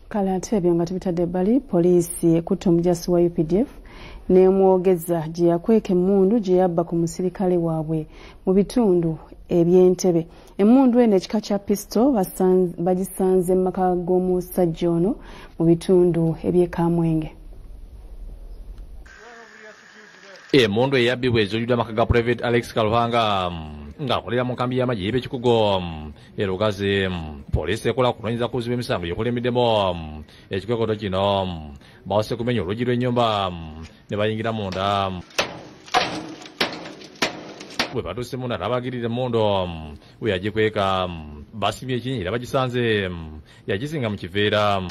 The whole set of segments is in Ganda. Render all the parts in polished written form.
Kale ate ebyo nga tubitadde ebbali, poliisi ekutte omujasi wa UPDF n'emwogeza gye yakweka emmundu gye yabba ku musirikale waabwe mu bitundu eby'Entebe. Emmundu eno ekika kya pistol bagisanze mu maka g'omusajja ono mu bitundu eby'e Kamwenge. Emmundu eyabbibwa ezuuliddwa amaka ga Private Alex Kaluhanga ng'akolera mu nkambi y'amagye y'ebekikugo e Lugazi. Poliisi ekola kunoonyereza ku buzibu emisango gyekulemiddemu ekikwekweto kino. Bawase kumenya oluggi lw'ennyumba ne bayingira munda. Bwe batuuse munda n'abagirira emmundu we yagikweka. Basimye ekinnya era bagisanze yagizinga mu kiveera.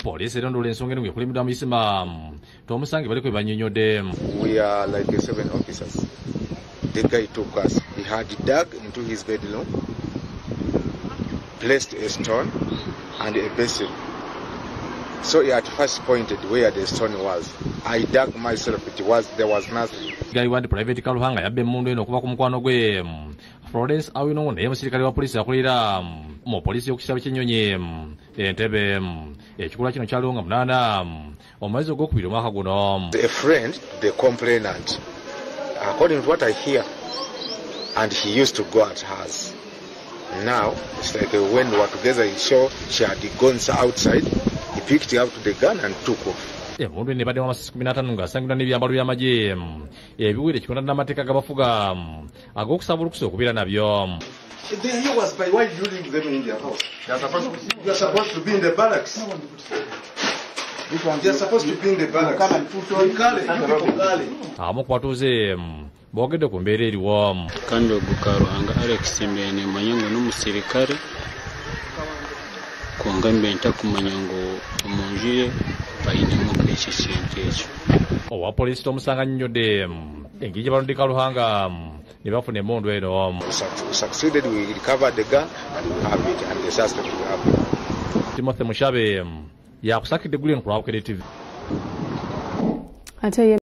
Poliisi erondoola ensonga eno ng'ekulembeddwa Muyisima Tomusange baliko bye bannyonnyodde. We are like 7 officers. The guy took us. He had dug into his bedroom, placed a stone and a basin. So he at first pointed where the stone was. I dug myself. There was nothing. Guy wa Private Kaluhanga yabba emmundu eno okuva ku mukwano gwe Florence Awino, naye musirikale wa poliisi akulira mu poliisi y'oku kitabo ky'ennyonyi Entebbe. Ekikolwa kino kyaliwo nga 8 omwezi ogwokubiri omwaka guno. A friend, the complainant, according to what I hear, and he used to go at hers. Now, it's like when we were together, he saw she had gone outside. He picked up the gun and took off. Emmundu eno ebaddemu amasasi 15 ng'asangibwa n'ebyambalo by'amagye ebiwera ekikonda n'amateeka g'abafuga ag'okusaba olukusa okubeera nabyo. He was by why you leave them in their house? They are supposed to be in the barracks. They are supposed to be in the barracks. Abamu ku batuuze boogedde ku mbeera eriwo. Kandi ogwo Karuhanga Alex mbeera nemanya ngu n'omusirikare, kwonka mbeera ntakumanya ngu omu nju ye bainemu ekyo kintu ekyo. Owa poliisi Tomusanga annyonnyodde engeri gye balondeka Kaluhanga ne bafuna emmundu eno. We succeeded, we recovered the gun and we have it, and the suspect we have it. Timothy Mushabe yakusakidde Gullion ku lwa Bukedde TV. Ate